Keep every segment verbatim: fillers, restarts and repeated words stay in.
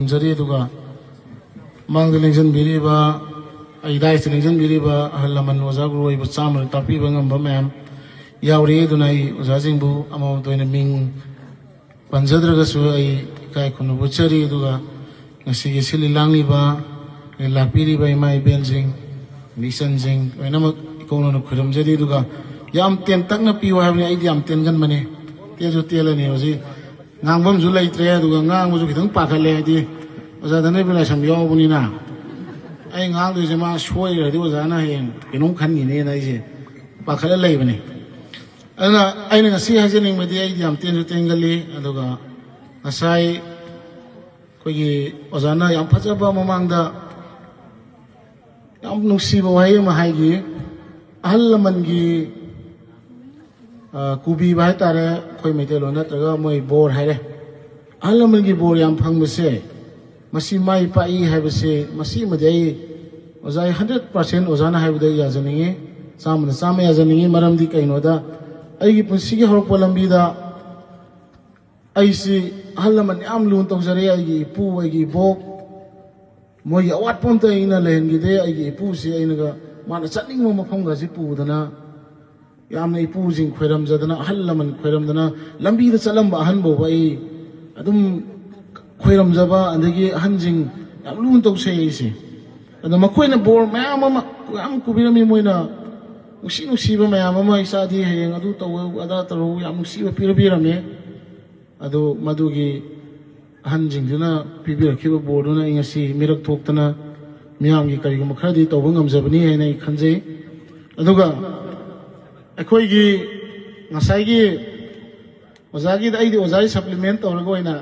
ꯈꯨꯔꯨꯝꯖꯔꯤ꯫ ꯑꯗꯨꯒ ꯃꯥꯡꯗ ꯂꯦꯡꯁꯤꯟꯕꯤꯔꯤꯕ, ꯑꯩ ꯗꯥꯏꯁꯇ ꯂꯦꯡꯁꯤꯟꯕꯤꯔꯤꯕ ꯑꯍꯜ ꯂꯃꯟ, ꯑꯣꯖꯥ ꯒꯨꯔꯨ ꯑꯣꯏꯕ ꯆꯥꯝꯃꯗ ꯇꯥꯛꯄꯤꯕ ꯉꯝꯕ ꯃꯌꯥꯝ ꯌꯥꯎꯔꯤ꯫ ꯑꯗꯨꯅ ꯑꯩ ꯑꯣꯖꯥꯁꯤꯡꯕꯨ ꯑꯃꯃꯝꯇ ꯑꯣꯏꯅ ꯃꯤꯡ ꯄꯟꯖꯗ꯭ꯔꯒꯁꯨ ꯑꯩ ꯏꯀꯥꯏ ꯈꯨꯝꯅꯕ ꯎꯠꯆꯔꯤ꯫ ꯑꯗꯨꯒ ꯉꯁꯤꯒꯤ ꯁꯤꯜꯂꯤ ꯂꯥꯡꯂꯤꯕ, ꯂꯥꯛꯄꯤꯔꯤꯕ ꯏꯃꯥ ꯏꯕꯦꯜꯁꯤꯡ, ꯏꯆꯟꯁꯤꯡ ꯂꯣꯏꯅꯃꯛ ꯏꯀꯧꯅꯅ ꯈꯨꯔꯨꯝꯖꯔꯤ꯫ ꯑꯗꯨꯒ ꯌꯥꯝ ꯇꯦꯟꯇꯛꯅ ꯄꯤꯌꯨ ꯍꯥꯏꯕꯅꯤ, ꯑꯩꯗꯤ ꯌꯥꯝ ꯇꯦꯟꯒꯟꯕꯅꯤ, ꯇꯦꯟꯁꯨ ꯇꯦꯜꯂꯅꯤ꯫ ꯍꯧꯖꯤꯛ ꯉꯥꯡꯐꯝꯁꯨ ꯂꯩꯇ꯭ꯔꯦ, ꯑꯗꯨꯒ ꯉꯥꯡꯕꯁꯨ ꯈꯤꯇꯪ ꯄꯥꯈꯠꯂꯦ, ꯍꯥꯏꯗꯤ ꯑꯣꯖꯥ ꯙꯅꯕꯤꯂꯥꯁꯝ ꯌꯥꯎꯕꯅꯤꯅ꯫ ꯑꯩ ꯉꯥꯡꯗꯣꯏꯁꯦ ꯃꯥ ꯁꯣꯏꯈ꯭ꯔꯗꯤ ꯑꯣꯖꯥꯅ ꯍꯌꯦꯡ ꯀꯩꯅꯣꯝ ꯈꯟꯈꯤꯅꯦꯅ ꯑꯩꯁꯦ ꯄꯥꯈꯠꯂ ꯂꯩꯕꯅꯤ꯫ ꯑꯗꯨꯅ ꯑꯩꯅ ꯉꯁꯤ ꯍꯥꯏꯖꯅꯤꯡꯕꯗꯤ, ꯑꯩꯗꯤ ꯌꯥꯝ ꯇꯦꯟꯁꯨ ꯇꯦꯟꯒꯜꯂꯤ꯫ ꯑꯗꯨꯒ ꯉꯁꯥꯏ ꯑꯩꯈꯣꯏꯒꯤ ꯑꯣꯖꯥꯅ ꯌꯥꯝ ꯐꯖꯕ ꯃꯃꯥꯡꯗ ꯌꯥꯝ ꯅꯨꯡꯁꯤꯕ ꯋꯥꯍꯩ ꯑꯃ ꯍꯥꯏꯈꯤ꯫ ꯑꯍꯜ ꯂꯃꯟꯒꯤ, ꯑ, ꯀꯨꯕꯤꯕ ꯍꯥꯏꯇꯥꯔꯦ, ꯑꯩꯈꯣꯏ ꯃꯩꯇꯩꯂꯣꯟ ꯅꯠꯇ꯭ꯔꯒ ꯃꯣꯏ ꯕꯣꯔ ꯍꯥꯏꯔꯦ꯫ ꯑꯍꯜ ꯂꯃꯟꯒꯤ ꯕꯣꯔ ꯌꯥꯝ ꯐꯪꯕꯁꯦ, ꯃꯁꯤ ꯃꯥꯏ ꯄꯥꯛꯏ ꯍꯥꯏꯕꯁꯦ, ꯃꯁꯤꯃꯗꯤ ꯑꯩ ꯑꯣꯖꯥ, ꯑꯩ ꯍꯟꯗ꯭ꯔꯦꯠ ꯄꯥꯔꯁꯦꯟ ꯑꯣꯖꯥꯅ ꯍꯥꯏꯕꯗ ꯑꯩ ꯌꯥꯖꯅꯤꯡꯉꯤ, ꯆꯥꯝꯃꯗ ꯆꯥꯝꯃ ꯌꯥꯖꯅꯤꯡꯉꯤ꯫ ꯃꯔꯝꯗꯤ ꯀꯩꯅꯣꯗ, ꯑꯩꯒꯤ ꯄꯨꯟꯁꯤꯒꯤ ꯍꯧꯔꯛꯄ ꯂꯝꯕꯤꯗ ꯑꯩꯁꯤ ꯑꯍꯜ ꯂꯃꯟ ꯌꯥꯝ ꯂꯨꯅ ꯇꯧꯖꯔꯛꯏ꯫ ꯑꯩꯒꯤ ꯏꯄꯨ, ꯑꯩꯒꯤ ꯏꯕꯣꯛ, ꯃꯣꯏꯒꯤ ꯑꯋꯥꯠꯄ ꯑꯝꯇ ꯑꯩꯅ ꯂꯩꯍꯟꯈꯤꯗꯦ꯫ ꯑꯩꯒꯤ ꯏꯄꯨꯁꯤ ꯑꯩꯅꯒ, ꯃꯥꯅ ꯆꯠꯅꯤꯡꯕ ꯃꯐꯝꯒꯁꯤ ꯄꯨꯗꯅ, ꯌꯥꯝꯅ ꯏꯄꯨꯁꯤꯡ ꯈꯣꯏꯔꯝꯖꯗꯅ, ꯑꯍꯜ ꯂꯃꯟ ꯈꯣꯏꯔꯝꯗꯅ, ꯂꯝꯕꯤꯗ ꯆꯠꯂꯝꯕ ꯑꯍꯟ ꯐꯥꯎꯕ ꯑꯩ ꯑꯗꯨꯝ ꯈꯣꯏꯔꯝꯖꯕ, ꯑꯗꯒꯤ ꯑꯍꯟꯁꯤꯡ ꯌꯥꯝ ꯂꯨꯅ ꯇꯧꯖꯩ ꯑꯩꯁꯦ꯫ ꯑꯗꯣ ꯃꯈꯣꯏꯅ ꯕꯣꯔ ꯃꯌꯥꯝ ꯑꯃ ꯌꯥꯝ ꯀꯨꯕꯤꯔꯝꯃꯤ꯫ ꯃꯣꯏꯅ ꯅꯨꯡꯁꯤ ꯅꯨꯡꯁꯤꯕ ꯃꯌꯥꯝ ꯑꯃ, "ꯏꯆꯥꯗꯤ ꯍꯌꯦꯡ ꯑꯗꯨ ꯇꯧꯋꯦ, ꯑꯗꯥ ꯇꯧꯔꯣ", ꯌꯥꯝ ꯅꯨꯡꯁꯤꯕ ꯄꯤꯔꯕꯤꯔꯝꯃꯦ꯫ ꯑꯗꯨ ꯃꯗꯨꯒꯤ ꯑꯍꯟꯁꯤꯡꯗꯨꯅ ꯄꯤꯕꯤꯔꯛꯈꯤꯕ ꯕꯣꯔꯗꯨꯅ ꯑꯩ ꯉꯁꯤ ꯃꯤꯔꯛ ꯊꯣꯛꯇꯅ ꯃꯤꯌꯥꯝꯒꯤ ꯀꯔꯤꯒꯨꯝꯕ ꯈꯔꯗꯤ ꯇꯧꯕ ꯉꯝꯖꯕꯅꯤ ꯍꯥꯏꯅ ꯑꯩ ꯈꯟꯖꯩ꯫ ꯑꯗꯨꯒ ꯑꯩꯈꯣꯏꯒꯤ ꯉꯁꯥꯏꯒꯤ ꯑꯣꯖꯥꯒꯤꯗ, ꯑꯩꯗꯤ ꯑꯣꯖꯥꯒꯤ ꯁꯄ꯭ꯂꯤꯃꯦꯟ ꯇꯧꯔꯒ ꯑꯣꯏꯅ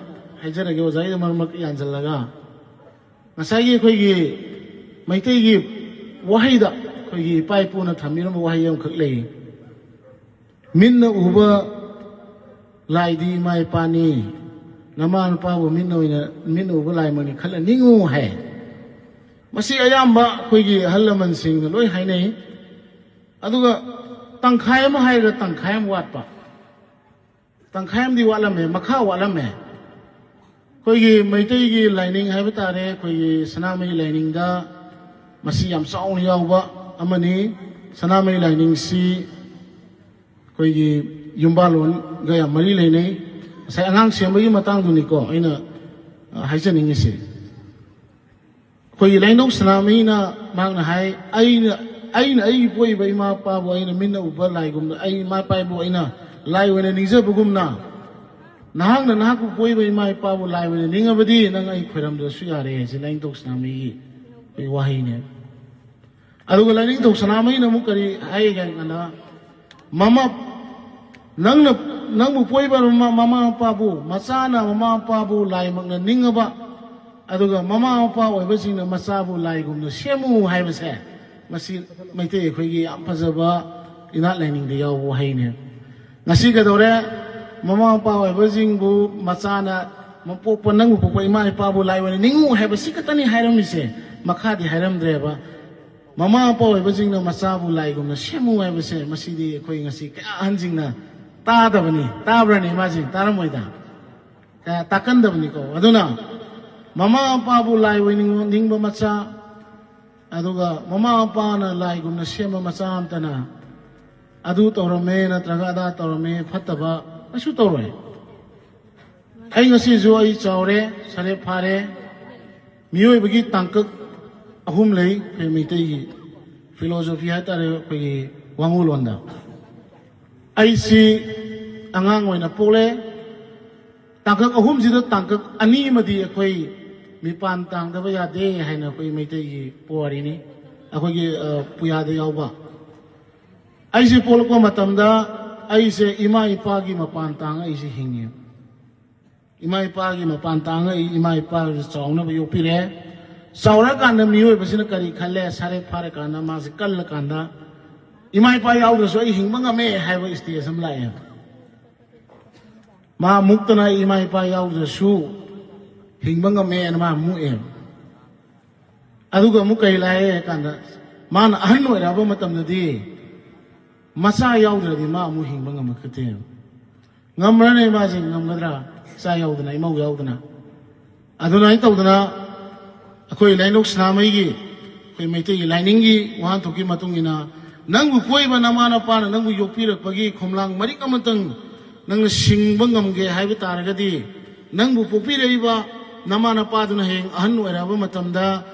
ꯍꯥꯏꯖꯔꯒꯦ, ꯑꯣꯖꯥꯒꯤꯗ ꯃꯔꯛ ꯃꯔꯛ ꯌꯥꯟꯁꯤꯜꯂꯒ, ꯉꯁꯥꯏꯒꯤ ꯑꯩꯈꯣꯏꯒꯤ ꯃꯩꯇꯩꯒꯤ ꯋꯥꯍꯩꯗ ꯑꯩꯈꯣꯏꯒꯤ ꯏꯄꯥ ꯏꯄꯨꯅ ꯊꯝꯕꯤꯔꯝꯕ ꯋꯥꯍꯩ ꯑꯃꯈꯛ ꯂꯩ, "ꯃꯤꯠꯅ ꯎꯕ ꯂꯥꯏꯗꯤ ꯏꯃꯥ ꯏꯄꯥꯅꯤ, ꯅꯃꯥ ꯅꯄꯥꯕꯨ ꯃꯤꯠꯅ ꯑꯣꯏꯅ, ꯃꯤꯠꯅ ꯎꯕ ꯂꯥꯏꯃꯛꯅꯤ ꯈꯜꯂ ꯅꯤꯡꯉꯨ" ꯍꯥꯏ꯫ ꯃꯁꯤ ꯑꯌꯥꯝꯕ ꯑꯩꯈꯣꯏꯒꯤ ꯑꯍꯜ ꯂꯃꯟꯁꯤꯡꯅ ꯂꯣꯏ ꯍꯥꯏꯅꯩ꯫ ꯑꯗꯨꯒ ꯇꯪꯈꯥꯏ ꯑꯃ ꯍꯥꯏꯔꯒ ꯇꯪꯈꯥꯏ ꯑꯃ ꯋꯥꯠꯄ, ꯇꯪꯈꯥꯏ ꯑꯃꯗꯤ ꯋꯥꯠꯂꯝꯃꯦ, ꯃꯈꯥ ꯋꯥꯠꯂꯝꯃꯦ꯫ ꯑꯩꯈꯣꯏꯒꯤ ꯃꯩꯇꯩꯒꯤ ꯂꯥꯏꯅꯤꯡ ꯍꯥꯏꯕ ꯇꯥꯔꯦ, ꯑꯩꯈꯣꯏꯒꯤ ꯁꯅꯥꯃꯍꯤ ꯂꯥꯏꯅꯤꯡꯗ ꯃꯁꯤ ꯌꯥꯝ ꯆꯥꯎꯅ ꯌꯥꯎꯕ ꯑꯃꯅꯤ꯫ ꯁꯅꯥꯃꯍꯤ ꯂꯥꯏꯅꯤꯡꯁꯤ ꯑꯩꯈꯣꯏꯒꯤ ꯌꯨꯝꯕꯥꯜꯂꯣꯟꯒ ꯌꯥꯝ ꯃꯔꯤ ꯂꯩꯅꯩ꯫ ꯉꯁꯥꯏ ꯑꯉꯥꯡ ꯁꯦꯝꯕꯒꯤ ꯃꯇꯥꯡꯗꯨꯅꯤꯀꯣ ꯑꯩꯅ, ꯑ, ꯍꯥꯏꯖꯅꯤꯡꯉꯤꯁꯦ꯫ ꯑꯩꯈꯣꯏꯒꯤ ꯂꯥꯏꯅꯤꯡꯊꯧ ꯁꯅꯥꯃꯍꯤꯅ ꯃꯍꯥꯛꯅ ꯍꯥꯏ, "ꯑꯩꯅ, ꯑꯩꯅ ꯑꯩꯒꯤ ꯄꯣꯛꯏꯕ ꯏꯃꯥ ꯏꯄꯥꯕꯨ ꯑꯩꯅ ꯃꯤꯠꯅ ꯎꯕ ꯂꯥꯏꯒꯨꯝꯅ, ꯑꯩ ꯏꯃꯥ ꯏꯄꯥꯕꯨ ꯑꯩꯅ ꯂꯥꯏ ꯑꯣꯏꯅ ꯅꯤꯡꯖꯕꯒꯨꯝꯅ, ꯅꯍꯥꯛꯅ ꯅꯍꯥꯛꯄꯨ ꯄꯣꯛꯏꯕ ꯏꯃꯥ ꯏꯄꯥꯕꯨ ꯂꯥꯏ ꯑꯣꯏꯅ ꯅꯤꯡꯉꯕꯗꯤ ꯅꯪ ꯑꯩ ꯈꯣꯏꯔꯝꯗ꯭ꯔꯁꯨ ꯌꯥꯔꯦ" ꯍꯥꯏꯁꯦ ꯂꯥꯏꯅꯤꯡꯊꯧ ꯁꯅꯥꯃꯍꯤꯒꯤ ꯑꯩꯈꯣꯏ ꯋꯥꯍꯩꯅꯦ꯫ ꯑꯗꯨꯒ ꯂꯥꯏꯅꯤꯡꯊꯧ ꯁꯅꯥꯃꯍꯤꯅ ꯑꯃꯨꯛ ꯀꯔꯤ ꯍꯥꯏꯒꯦ ꯍꯥꯏ ꯀꯥꯟꯗ, ꯃꯃꯥ, ꯅꯪꯅ, ꯅꯪꯕꯨ ꯄꯣꯛꯏꯕ ꯃꯃꯥ, ꯃꯃꯥ ꯃꯄꯥꯕꯨ, ꯃꯆꯥꯅ ꯃꯃꯥ ꯃꯄꯥꯕꯨ ꯂꯥꯏꯃꯛꯅ ꯅꯤꯡꯉꯕ, ꯑꯗꯨꯒ ꯃꯃꯥ ꯃꯄꯥ ꯑꯣꯏꯕꯁꯤꯡꯅ ꯃꯆꯥꯕꯨ ꯂꯥꯏꯒꯨꯝꯅ ꯁꯦꯝꯃꯨ ꯍꯥꯏꯕꯁꯦ, ꯃꯁꯤ ꯃꯩꯇꯩ ꯑꯩꯈꯣꯏꯒꯤ ꯌꯥꯝ ꯐꯖꯕ ꯏꯅꯥꯠ ꯂꯥꯏꯅꯤꯡꯗ ꯌꯥꯎꯕ ꯋꯥꯍꯩꯅꯦ꯫ ꯉꯁꯤ ꯀꯩꯗꯧꯔꯦ? ꯃꯃꯥ ꯃꯄꯥ ꯑꯣꯏꯕꯁꯤꯡꯕꯨ ꯃꯆꯥꯅ ꯃꯄꯣꯛꯄ, ꯅꯪꯕꯨ ꯄꯣꯛꯄ ꯏꯃꯥ ꯏꯄꯥꯕꯨ ꯂꯥꯏ ꯑꯣꯏꯅ ꯅꯤꯡꯉꯨ ꯍꯥꯏꯕꯁꯤ ꯈꯛꯇꯅꯤ ꯍꯥꯏꯔꯝꯃꯤꯁꯦ, ꯃꯈꯥꯗꯤ ꯍꯥꯏꯔꯝꯗ꯭ꯔꯦꯕ꯫ ꯃꯃꯥ ꯃꯄꯥ ꯑꯣꯏꯕꯁꯤꯡꯅ ꯃꯆꯥꯕꯨ ꯂꯥꯏꯒꯨꯝꯅ ꯁꯦꯝꯃꯨ ꯍꯥꯏꯕꯁꯦ, ꯃꯁꯤꯗꯤ ꯑꯩꯈꯣꯏ ꯉꯁꯤ ꯀꯌꯥ ꯑꯍꯟꯁꯤꯡꯅ ꯇꯥꯗꯕꯅꯤ꯫ ꯇꯥꯕ꯭ꯔꯅꯦ ꯏꯃꯥꯁꯤꯡ? ꯇꯥꯔꯝꯃꯣꯏꯗ꯫ ꯀꯌꯥ ꯇꯥꯀꯟꯗꯕꯅꯤꯀꯣ꯫ ꯑꯗꯨꯅ ꯃꯃꯥ ꯃꯄꯥꯕꯨ ꯂꯥꯏ ꯑꯣꯏꯅꯤꯡꯕ ꯃꯆꯥ, ꯑꯗꯨꯒ ꯃꯃꯥ ꯃꯄꯥꯅ ꯂꯥꯏꯒꯨꯝꯅ ꯁꯦꯝꯕ ꯃꯆꯥ ꯑꯃꯇꯅ ꯑꯗꯨ ꯇꯧꯔꯝꯃꯦ ꯅꯠꯇ꯭ꯔꯒ ꯑꯗꯥ ꯇꯧꯔꯝꯃꯦ ꯐꯠꯇꯕ ꯀꯩꯁꯨ ꯇꯧꯔꯣꯏ꯫ ꯑꯩ ꯉꯁꯤꯁꯨ ꯑꯩ ꯆꯥꯎꯔꯦ, ꯁꯔꯦꯞ ꯐꯥꯔꯦ꯫ ꯃꯤꯑꯣꯏꯕꯒꯤ ꯇꯥꯡꯀꯛ ꯑꯍꯨꯝ ꯂꯩ ꯑꯩꯈꯣꯏ ꯃꯩꯇꯩꯒꯤ philosophy ꯍꯥꯏꯇꯥꯔꯦ, ꯑꯩꯈꯣꯏꯒꯤ ꯋꯥꯉꯨꯂꯣꯟꯗ꯫ ꯑꯩꯁꯤ ꯑꯉꯥꯡ ꯑꯣꯏꯅ ꯄꯣꯛꯂꯦ꯫ ꯇꯥꯡꯀꯛ ꯑꯍꯨꯝꯁꯤꯗ ꯇꯥꯡꯀꯛ ꯑꯅꯤ ꯑꯃꯗꯤ ꯑꯩꯈꯣꯏ ꯃꯤꯄꯥꯟ ꯇꯥꯡꯗꯕ ꯌꯥꯗꯦ ꯍꯥꯏꯅ ꯑꯩꯈꯣꯏ ꯃꯩꯇꯩꯒꯤ ꯄꯨꯋꯥꯔꯤꯅꯤ, ꯑꯩꯈꯣꯏꯒꯤ, ꯑ, ꯄꯨꯌꯥꯗ ꯌꯥꯎꯕ꯫ ꯑꯩꯁꯦ ꯄꯣꯛꯂꯛꯄ ꯃꯇꯝꯗ ꯑꯩꯁꯦ ꯏꯃꯥ ꯏꯄꯥꯒꯤ ꯃꯄꯥꯟ ꯇꯥꯡ ꯑꯩꯁꯦ ꯍꯤꯡꯉꯦ꯫ ꯏꯃꯥ ꯏꯄꯥꯒꯤ ꯃꯄꯥꯟ ꯇꯥꯡꯉ ꯑꯩ ꯏꯃꯥ ꯏꯄꯥꯁꯨ ꯆꯥꯎꯅꯕ ꯌꯣꯛꯄꯤꯔꯦ꯫ ꯆꯥꯎꯔꯀꯥꯟꯗ ꯃꯤꯑꯣꯏꯕꯁꯤꯅ ꯀꯔꯤ ꯈꯜꯂꯦ? ꯁꯔꯦꯞ ꯐꯥꯔꯀꯥꯟꯗ ꯃꯥꯁꯦ ꯀꯜꯂꯀꯥꯟꯗ ꯏꯃꯥ ꯏꯄꯥ ꯌꯥꯎꯗ꯭ꯔꯁꯨ ꯑꯩ ꯍꯤꯡꯕ ꯉꯝꯃꯦ ꯍꯥꯏꯕ stage ꯑꯃ ꯂꯥꯛꯑꯦ꯫ ꯃꯥ ꯃꯨꯛꯇꯅ ꯑꯩ ꯏꯃꯥ ꯏꯄꯥ ꯌꯥꯎꯗ꯭ꯔꯁꯨ ꯍꯤꯡꯕ ꯉꯝꯃꯦꯅ ꯃꯥ ꯃꯨꯛꯑꯦ꯫ ꯑꯗꯨꯒ ꯑꯃꯨꯛ ꯀꯔꯤ ꯂꯥꯛꯑꯦ ꯍꯥꯏ ꯀꯥꯟꯗ, ꯃꯥꯅ ꯑꯍꯟ ꯑꯣꯏꯔꯛꯑꯕ ꯃꯇꯝꯗꯗꯤ ꯃꯆꯥ ꯌꯥꯎꯗ꯭ꯔꯗꯤ ꯃꯥ ꯑꯃꯨꯛ ꯍꯤꯡꯕ ꯉꯝꯃꯛꯀꯗꯦ꯫ ꯉꯝꯕ꯭ꯔꯅꯦ ꯃꯥꯁꯦ? ꯉꯝꯒꯗ꯭ꯔꯥ? ꯏꯆꯥ ꯌꯥꯎꯗꯅ, ꯏꯃꯧ ꯌꯥꯎꯗꯅ꯫ ꯑꯗꯨꯃꯥꯏꯅ ꯇꯧꯗꯅ ꯑꯩꯈꯣꯏ ꯂꯥꯏꯅꯤꯡꯊꯧ ꯁꯅꯥꯃꯍꯤꯒꯤ, ꯑꯩꯈꯣꯏ ꯃꯩꯇꯩꯒꯤ ꯂꯥꯏꯅꯤꯡꯒꯤ ꯋꯥꯍꯟꯊꯣꯛꯀꯤ ꯃꯇꯨꯡ ꯏꯟꯅ, ꯅꯪꯕꯨ ꯄꯣꯛꯏꯕ ꯅꯃꯥ ꯅꯄꯥꯅ ꯅꯪꯕꯨ ꯌꯣꯛꯄꯤꯔꯛꯄꯒꯤ ꯈꯣꯝꯂꯥꯡ ꯃꯔꯤꯛ ꯑꯃꯇꯪ ꯅꯪꯅ ꯁꯤꯡꯕ ꯉꯝꯒꯦ ꯍꯥꯏꯕ ꯇꯥꯔꯒꯗꯤ, ꯅꯪꯕꯨ ꯄꯣꯛꯄꯤꯔꯛꯏꯕ ꯅꯃꯥ ꯅꯄꯥꯗꯨꯅ ꯍꯌꯦꯡ ꯑꯍꯟ ꯑꯣꯏꯔꯛꯑꯕ ꯃꯇꯝꯗ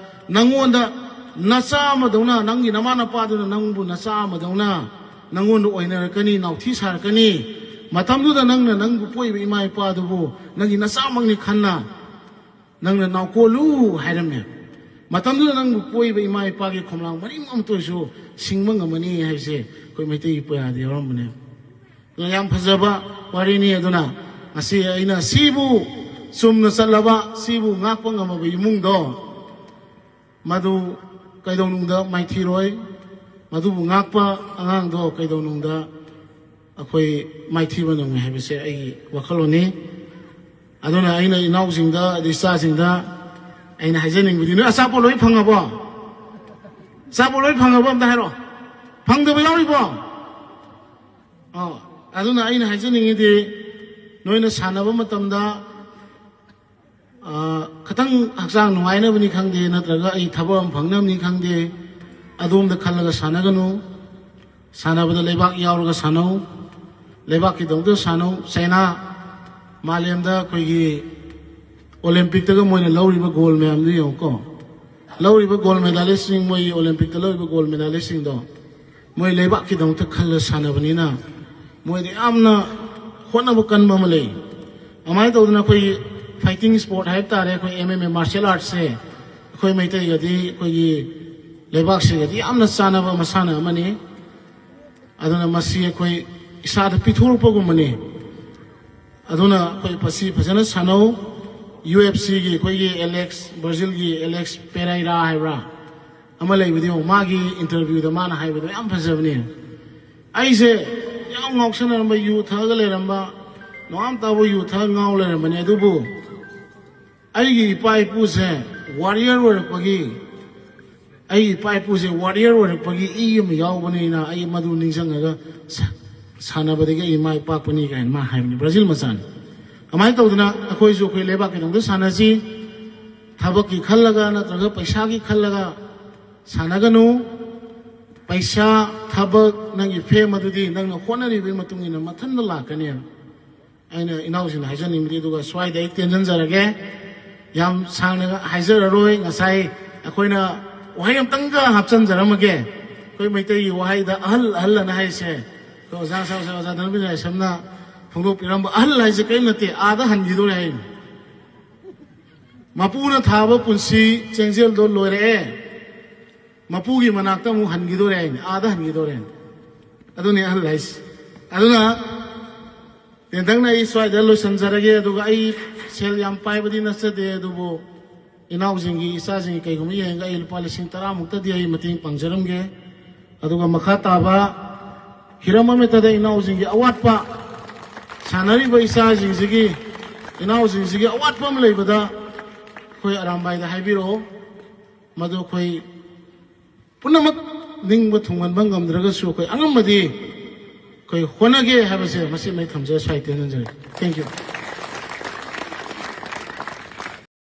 ꯅꯪꯉꯣꯟꯗ ꯅꯆꯥ ꯑꯃꯗꯧꯅ, ꯅꯪꯒꯤ ꯅꯃꯥ ꯅꯄꯥꯗꯨꯅ ꯅꯪꯕꯨ ꯅꯆꯥ ꯑꯃꯗꯧꯅ ꯅꯪꯉꯣꯟꯗ ꯑꯣꯏꯅꯔꯛꯀꯅꯤ, ꯅꯥꯎꯊꯤ ꯁꯥꯔꯛꯀꯅꯤ꯫ ꯃꯇꯝꯗꯨꯗ ꯅꯪꯅ ꯅꯪꯕꯨ ꯄꯣꯛꯏꯕ ꯏꯃꯥ ꯏꯄꯥꯗꯨꯕꯨ ꯅꯪꯒꯤ ꯅꯆꯥꯃꯛꯅꯤ ꯈꯟꯅ ꯅꯪꯅ ꯅꯥꯎꯀꯣꯜꯂꯨ ꯍꯥꯏꯔꯝꯃꯦ꯫ ꯃꯇꯝꯗꯨꯗ ꯅꯪꯕꯨ ꯄꯣꯛꯏꯕ ꯏꯃꯥ ꯏꯄꯥꯒꯤ ꯈꯣꯝꯂꯥꯡ ꯃꯔꯤꯛ ꯑꯃꯇ ꯑꯣꯏꯔꯁꯨ ꯁꯤꯡꯕ ꯉꯝꯃꯅꯤ ꯍꯥꯏꯕꯁꯦ ꯑꯩꯈꯣꯏ ꯃꯩꯇꯩꯒꯤ ꯄꯨꯌꯥꯗ ꯌꯥꯎꯔꯝꯕꯅꯦ꯫ ꯑꯗꯨꯅ ꯌꯥꯝ ꯐꯖꯕ ꯋꯥꯔꯤꯅꯤ꯫ ꯑꯗꯨꯅ ꯉꯁꯤ ꯑꯩꯅ ꯁꯤꯕꯨ ꯆꯨꯝꯅ ꯆꯠꯂꯕ, ꯁꯤꯕꯨ ꯉꯥꯛꯄ ꯉꯝꯃꯕ ꯏꯃꯨꯡꯗꯣ, ꯃꯗꯨ ꯀꯩꯗꯧꯅꯨꯡꯗ ꯃꯥꯏꯊꯤꯔꯣꯏ, ꯃꯗꯨꯕꯨ ꯉꯥꯛꯄ ꯑꯉꯥꯡꯗꯣ ꯀꯩꯗꯧꯅꯨꯡꯗ ꯑꯩꯈꯣꯏ ꯃꯥꯏꯊꯤꯕ ꯅꯪꯉꯣꯏ ꯍꯥꯏꯕꯁꯦ ꯑꯩꯒꯤ ꯋꯥꯈꯜꯂꯣꯟꯅꯤ꯫ ꯑꯗꯨꯅ ꯑꯩꯅ ꯏꯅꯥꯎꯁꯤꯡꯗ, ꯑꯗꯩ ꯏꯆꯥꯁꯤꯡꯗ ꯑꯩꯅ ꯍꯥꯏꯖꯅꯤꯡꯕꯗꯤ, ꯅꯣꯏ ꯑꯆꯥꯄꯣꯠ ꯂꯣꯏ ꯐꯪꯉꯕꯣ? ꯑꯆꯥꯄꯣꯠ ꯂꯣꯏ ꯐꯪꯉꯕꯣ? ꯑꯝꯇ ꯍꯥꯏꯔꯣ꯫ ꯐꯪꯗꯕ ꯌꯥꯎꯔꯤꯕꯣ? ꯑꯣ, ꯑꯗꯨꯅ ꯑꯩꯅ ꯍꯥꯏꯖꯅꯤꯡꯉꯤꯗꯤ, ꯅꯣꯏꯅ ꯁꯥꯟꯅꯕ ꯃꯇꯝꯗ, ꯑ, ꯈꯤꯇꯪ ꯍꯛꯆꯥꯡ ꯅꯨꯡꯉꯥꯏꯅꯕꯅꯤ ꯈꯪꯗꯦ, ꯅꯠꯇ꯭ꯔꯒ ꯑꯩ ꯊꯕꯛ ꯑꯃ ꯐꯪꯅꯕꯅꯤ ꯈꯪꯗꯦ, ꯑꯗꯣꯝꯗ ꯈꯜꯂꯒ ꯁꯥꯟꯅꯒꯅꯨ꯫ ꯁꯥꯟꯅꯕꯗ ꯂꯩꯕꯥꯛ ꯌꯥꯎꯔꯒ ꯁꯥꯟꯅꯧ, ꯂꯩꯕꯥꯛꯀꯤꯗꯃꯛꯇ ꯁꯥꯟꯅꯧ꯫ ꯆꯩꯅꯥ ꯃꯥꯂꯦꯝꯗ ꯑꯩꯈꯣꯏꯒꯤ ꯑꯣꯂꯦꯝꯄꯤꯛꯇꯒ ꯃꯣꯏꯅ ꯂꯧꯔꯤꯕ ꯒꯣꯜ ꯃꯌꯥꯝꯗꯨ ꯌꯦꯡꯉꯨꯀꯣ꯫ ꯂꯧꯔꯤꯕ ꯒꯣꯜ ꯃꯦꯗꯥꯂꯤꯁꯁꯤꯡ, ꯃꯣꯏꯒꯤ ꯑꯣꯂꯦꯝꯄꯤꯛꯇ ꯂꯧꯔꯤꯕ ꯒꯣꯜ ꯃꯦꯗꯥꯂꯤꯁꯁꯤꯡꯗꯣ, ꯃꯣꯏ ꯂꯩꯕꯥꯛꯀꯤꯗꯃꯛꯇ ꯈꯜꯂ ꯁꯥꯟꯅꯕꯅꯤꯅ ꯃꯣꯏꯗ ꯌꯥꯝꯅ ꯍꯣꯠꯅꯕ ꯀꯟꯕ ꯑꯃ ꯂꯩ꯫ ꯑꯗꯨꯃꯥꯏꯅ ꯇꯧꯗꯅ ꯑꯩꯈꯣꯏꯒꯤ ꯐꯥꯏꯇꯤꯡ ꯁ꯭ꯄꯣꯔꯠ ꯍꯥꯏꯕ ꯇꯥꯔꯦ, ꯑꯩꯈꯣꯏ ꯑꯦꯝ ꯑꯦꯝ ꯑꯦ ꯃꯥꯔꯁꯤꯌꯦꯜ ꯑꯥꯔꯠꯁꯦ ꯑꯩꯈꯣꯏ ꯃꯩꯇꯩꯒꯗꯤ, ꯑꯩꯈꯣꯏꯒꯤ ꯂꯩꯕꯥꯛꯁꯤꯒꯗꯤ ꯌꯥꯝꯅ ꯆꯥꯟꯅꯕ ꯃꯁꯥꯟꯅ ꯑꯃꯅꯤ꯫ ꯑꯗꯨꯅ ꯃꯁꯤ ꯑꯩꯈꯣꯏ ꯏꯁꯥꯗ ꯄꯤꯊꯣꯔꯛꯄꯒꯨꯝꯕꯅꯤ꯫ ꯑꯗꯨꯅ ꯑꯩꯈꯣꯏ ꯃꯁꯤ ꯐꯖꯅ ꯁꯥꯟꯅꯧ꯫ ꯌꯨ ꯑꯦꯐ ꯁꯤꯒꯤ ꯑꯩꯈꯣꯏꯒꯤ ꯑꯦꯂꯦꯛꯁ, ꯕ꯭ꯔꯥꯖꯤꯜꯒꯤ ꯑꯦꯂꯦꯛꯁ ꯄꯦꯔꯩꯔꯥ ꯍꯥꯏꯕ꯭ꯔꯥ ꯑꯃ ꯂꯩꯕꯗꯣ, ꯃꯥꯒꯤ ꯏꯟꯇꯔꯚ꯭ꯌꯨꯗ ꯃꯥꯅ ꯍꯥꯏꯕꯗꯣ ꯌꯥꯝ ꯐꯖꯕꯅꯦ꯫ ꯑꯩꯁꯦ ꯌꯥꯝ ꯉꯥꯎꯁꯟꯅꯔꯝꯕ, ꯌꯨ ꯊꯛꯑꯒ ꯂꯩꯔꯝꯕ, ꯅꯣꯡꯉꯥꯟ ꯇꯥꯕ ꯌꯨ ꯊꯛꯑ ꯉꯥꯎ ꯂꯩꯔꯝꯕꯅꯦ꯫ ꯑꯗꯨꯕꯨ ꯑꯩꯒꯤ ꯏꯄꯥ ꯏꯄꯨꯁꯦ ꯋꯥꯔꯤꯌꯔ ꯑꯣꯏꯔꯛꯄꯒꯤ, ꯑꯩꯒꯤ ꯏꯄꯥ ꯏꯄꯨꯁꯦ ꯋꯥꯔꯤꯌꯔ ꯑꯣꯏꯔꯛꯄꯒꯤ ꯏ ꯑꯃ ꯌꯥꯎꯕꯅꯤꯅ ꯑꯩ ꯃꯗꯨ ꯅꯤꯡꯁꯤꯡꯉꯒ ꯁꯥ-, ꯁꯥꯟꯅꯕꯗꯒꯤ ꯑꯩ ꯃꯥꯏ ꯄꯥꯛꯄꯅꯤ ꯀꯥꯏꯅ ꯃꯥ ꯍꯥꯏꯕꯅꯤ, ꯕ꯭ꯔꯥꯖꯤꯜ ꯃꯆꯥꯅꯤ꯫ ꯑꯗꯨꯃꯥꯏꯅ ꯇꯧꯗꯅ ꯑꯩꯈꯣꯏꯁꯨ ꯑꯩꯈꯣꯏ ꯂꯩꯕꯥꯛꯀꯤꯗꯃꯛꯇ ꯁꯥꯟꯅꯁꯤ꯫ ꯊꯕꯛꯀꯤ ꯈꯜꯂꯒ ꯅꯠꯇ꯭ꯔꯒ ꯄꯩꯁꯥꯒꯤ ꯈꯜꯂꯒ ꯁꯥꯟꯅꯒꯅꯨ꯫ ꯄꯩꯁꯥ, ꯊꯕꯛ, ꯅꯪꯒꯤ ꯐꯦꯝ ꯑꯗꯨꯗꯤ ꯅꯪꯅ ꯍꯣꯠꯅꯔꯤꯕꯒꯤ ꯃꯇꯨꯡ ꯏꯟꯅ ꯃꯊꯟꯇ ꯂꯥꯛꯀꯅꯦꯕ꯫ ꯑꯩꯅ ꯏꯅꯥꯎꯁꯤꯡꯗ ꯍꯥꯏꯖꯅꯤꯡꯕꯗꯤ, ꯑꯗꯨꯒ ꯁ꯭ꯋꯥꯏꯗ ꯑꯩ ꯇꯦꯟꯖꯟꯖꯔꯒꯦ, ꯌꯥꯝ ꯁꯥꯡꯅ ꯍꯥꯏꯖꯔꯔꯣꯏ꯫ ꯉꯁꯥꯏ ꯑꯩꯈꯣꯏꯅ ꯋꯥꯍꯩ ꯑꯃꯇꯪꯒ ꯍꯥꯞꯆꯟꯖꯔꯝꯃꯒꯦ꯫ ꯑꯩꯈꯣꯏ ꯃꯩꯇꯩꯒꯤ ꯋꯥꯍꯩꯗ ꯑꯍꯜ ꯑꯍꯜ ꯑꯅ ꯍꯥꯏꯁꯦ, ꯑꯩꯈꯣꯏ ꯑꯣꯖꯥ ꯁꯥ-, ꯑꯣꯖꯥ ꯙꯅꯕꯤꯔ ꯌꯥꯏꯁ꯭ꯔꯝꯅ ꯐꯣꯡꯗꯣꯛꯄꯤꯔꯝꯕ, ꯑꯍꯜ ꯍꯥꯏꯁꯦ ꯀꯔꯤꯝ ꯅꯠꯇꯦ, ꯑꯥꯗ ꯍꯟꯈꯤꯗꯣꯔꯦ ꯍꯥꯏꯅꯤ꯫ ꯃꯄꯨꯅ ꯊꯥꯕ ꯄꯨꯟꯁꯤ ꯆꯦꯡꯖꯦꯜꯗꯣ ꯂꯣꯏꯔꯛꯑꯦ, ꯃꯄꯨꯒꯤ ꯃꯅꯥꯛꯇ ꯑꯃꯨꯛ ꯍꯟꯈꯤꯗꯣꯔꯦ ꯍꯥꯏꯅꯤ, ꯑꯥꯗ ꯍꯟꯈꯤꯗꯣꯔꯦ ꯍꯥꯏꯅꯤ꯫ ꯑꯗꯨꯅꯤ ꯑꯍꯜ ꯍꯥꯏꯁꯦ꯫ ꯑꯗꯨꯅ ꯇꯦꯟꯇꯛꯅ ꯑꯩ ꯁ꯭ꯋꯥꯏꯗ ꯂꯣꯏꯁꯤꯟꯖꯔꯒꯦ꯫ ꯑꯗꯨꯒ ꯑꯩ ꯁꯦꯜ ꯌꯥꯝ ꯄꯥꯏꯕꯗꯤ ꯅꯠꯆꯗꯦ, ꯑꯗꯨꯕꯨ ꯏꯅꯥꯎꯁꯤꯡꯒꯤ, ꯏꯆꯥꯁꯤꯡꯒꯤ ꯀꯩꯒꯨꯝꯕ ꯌꯦꯡꯉꯒ ꯑꯩ ꯂꯨꯄꯥ ꯂꯤꯁꯤꯡ ꯇꯔꯥꯃꯨꯛꯇꯗꯤ ꯑꯩ ꯃꯇꯦꯡ ꯄꯥꯡꯖꯔꯝꯒꯦ꯫ ꯑꯗꯨꯒ ꯃꯈꯥ ꯇꯥꯕ ꯍꯤꯔꯝ ꯑꯃꯠꯇꯗ ꯏꯅꯥꯎꯁꯤꯡꯒꯤ ꯑꯋꯥꯠꯄ, ꯁꯥꯟꯅꯔꯤꯕ ꯏꯆꯥꯁꯤꯡꯁꯤꯒꯤ, ꯏꯅꯥꯎꯁꯤꯡꯁꯤꯒꯤ ꯑꯋꯥꯠꯄ ꯑꯃ ꯂꯩꯕꯗ ꯑꯩꯈꯣꯏ ꯑꯔꯥꯝꯕꯥꯏꯗ ꯍꯥꯏꯕꯤꯔꯛꯑꯣ꯫ ꯃꯗꯨ ꯑꯩꯈꯣꯏ ꯄꯨꯝꯅꯃꯛ ꯅꯤꯡꯕ ꯊꯨꯡꯍꯟꯕ ꯉꯝꯗ꯭ꯔꯒꯁꯨ ꯑꯩꯈꯣꯏ ꯑꯉꯝꯕꯗꯤ ꯑꯩꯈꯣꯏ ꯍꯣꯠꯅꯒꯦ ꯍꯥꯏꯕꯁꯦ ꯃꯁꯤꯃ ꯑꯩ ꯊꯝꯖꯔꯦ, ꯁ꯭ꯋꯥꯏ ꯇꯦꯟꯖꯔꯦ꯫ Thank you꯫